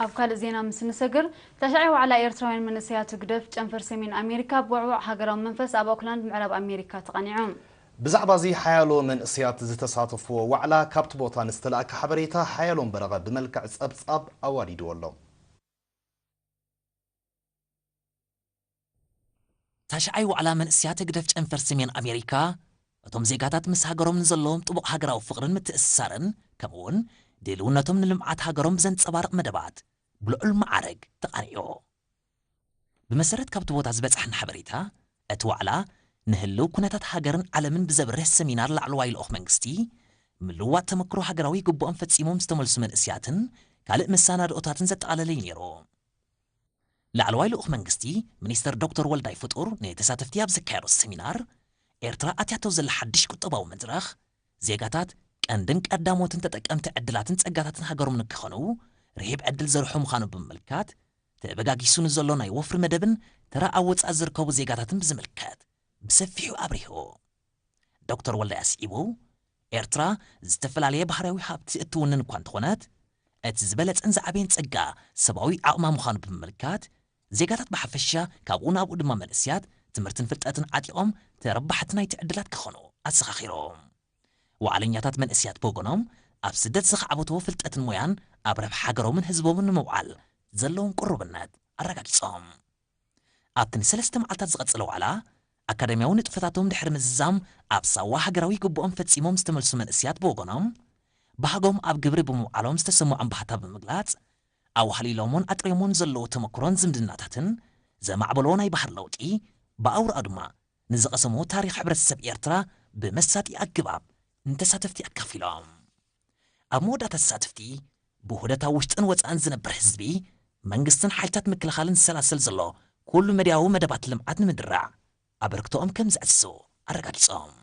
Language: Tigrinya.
ኣብ ካልእ ዜና ምስ ንሰግር፣ ታሽዓይ ዋዕላ ኤርትራውያን መንእሰያት ህግደፍ ጨንፈር ሰሜን ኣሜሪካ ብውዕዉዕ ሃገራዊ መንፈስ ኣብ ኦክላንድ ምዕራብ ኣሜሪካ ተቓኒዑ። ብዛዕባ እዚ ሓያሎ መንእሰያት ዝተሳተፍዎ ዋዕላ ካብቲ ቦታ ንዝተላእከ ሓበሬታ ሓያሎም በረቐ ብመልክዕ ጸብጻብ ኣዋዲድዎ ኣሎ። ታሽዓይ ዋዕላ መንእሰያት ህግደፍ ጨንፈር ሰሜን ኣሜሪካ፣ እቶም ዜጋታት ምስ ሃገሮም ንዘለዎም ጥቡቕ ሃገራዊ ፍቕርን ምትእስሳርን፣ ከምኡውን ድልውነቶም ንልምዓት ሃገሮም ብዘንጸባርቕ መደባት ብልዑል መዓርግ ተቓኒዑ። ብመሰረት ካብቲ ቦታ ዝበጻሕና ሓበሬታ፣ እቲ ዋዕላ ንህልው ኩነታት ሃገርን ዓለምን ብዘብርህ ሰሚናር ላዕለዋይ ልኡኽ መንግስቲ፣ ምልውዋጥ ተመክሮ ሃገራዊ ግቡኦም ፈጺሞም ዝተመልሱ መንእሰያትን ካልእ መሰናድኦታትን ዘጠቓለለ እዩ ነይሩ። ላዕለዋይ ልኡኽ መንግስቲ ሚኒስተር ዶክተር ወልዳይ ፍጡር ንተሳተፍቲ ኣብ ዘካየዶ ሰሚናር፣ ኤርትራ ኣትያቶ ዘላ ሓድሽ ቁጠባዊ መድረኽ፣ ዜጋታት ቀንድን ቀዳሞትን ተጠቀምቲ ዕድላትን ጸጋታትን ሃገሮም ንክኾኑ ርሂብ ዕድል ዘርሑ ምዃኑ ብምምልካት፣ ተበጋጊሱ ንዘሎ ናይ ወፍሪ መደብን ተራ ኣብ ወጻኢ ዝርከቡ ዜጋታትን ብዝምልከት ብሰፊሑ ኣብሪሁ። ዶክተር ወልዳይ ኣስዒቡ፣ ኤርትራ ዝተፈላለየ ባህርያዊ ሃብቲ እትውንን እኳ እንተኾነት፣ እቲ ዝበለጸን ዝዓበየን ጸጋ ሰብኣዊ ዓቕማ ምዃኑ ብምምልካት፣ ዜጋታት ብሓፈሻ ካብኡ ናብኡ ድማ መንእሰያት ትምህርትን ፍልጠትን ዓጢቖም ተረባሕቲ ናይቲ ዕድላት ክኾኑ ኣዘኻኺሮም። ዋዕለኛታት መንእሰያት ብወገኖም ኣብ ስደት ዘኻዕበትዎ ፍልጠትን ሞያን ኣብ ረብሓ ሃገሮምን ህዝቦምን ንምውዓል ዘለዎም ቅሩብነት ኣረጋጊጾም። ኣብቲ ንሰለስተ መዓልታት ዝቐጸለ ዋዕላ ኣካዳሚያዊ ንጥፈታቶም ድሕሪ ምዝዛም ኣብ ሳዋ ሃገራዊ ግቡኦም ፈጺሞም ዝተመልሱ መንእሰያት ብወገኖም ባህጎም ኣብ ግብሪ ብምውዓሎም ዝተሰምዖም ባህታ ብምግላጽ ኣዋህሊሎሞን ኣጥሪሞን ዘለዎ ተመክሮን ዝምድናታትን ዘማዕበልዎ ናይ ባህር ለውጢ ብኣውርኣ ድማ ንዝቐሰምዎ ታሪኽ ሕብረተሰብ ኤርትራ ብመሳጢ ኣገባብ ንተሳተፍቲ ኣካፊሎም። ኣብ መወዳእታ ተሳተፍቲ ብውህደት ኣብ ውሽጥን ወጻእን ዝነብር ህዝቢ መንግስትን ሓይልታት ምክልኻልን ዝሰላሰል ዘሎ ኩሉ መድያዊ መደባት ልምዓት ንምድራዕ ኣበርክቶኦም ከም ዘዕዝዙ ኣረጋጊጾም።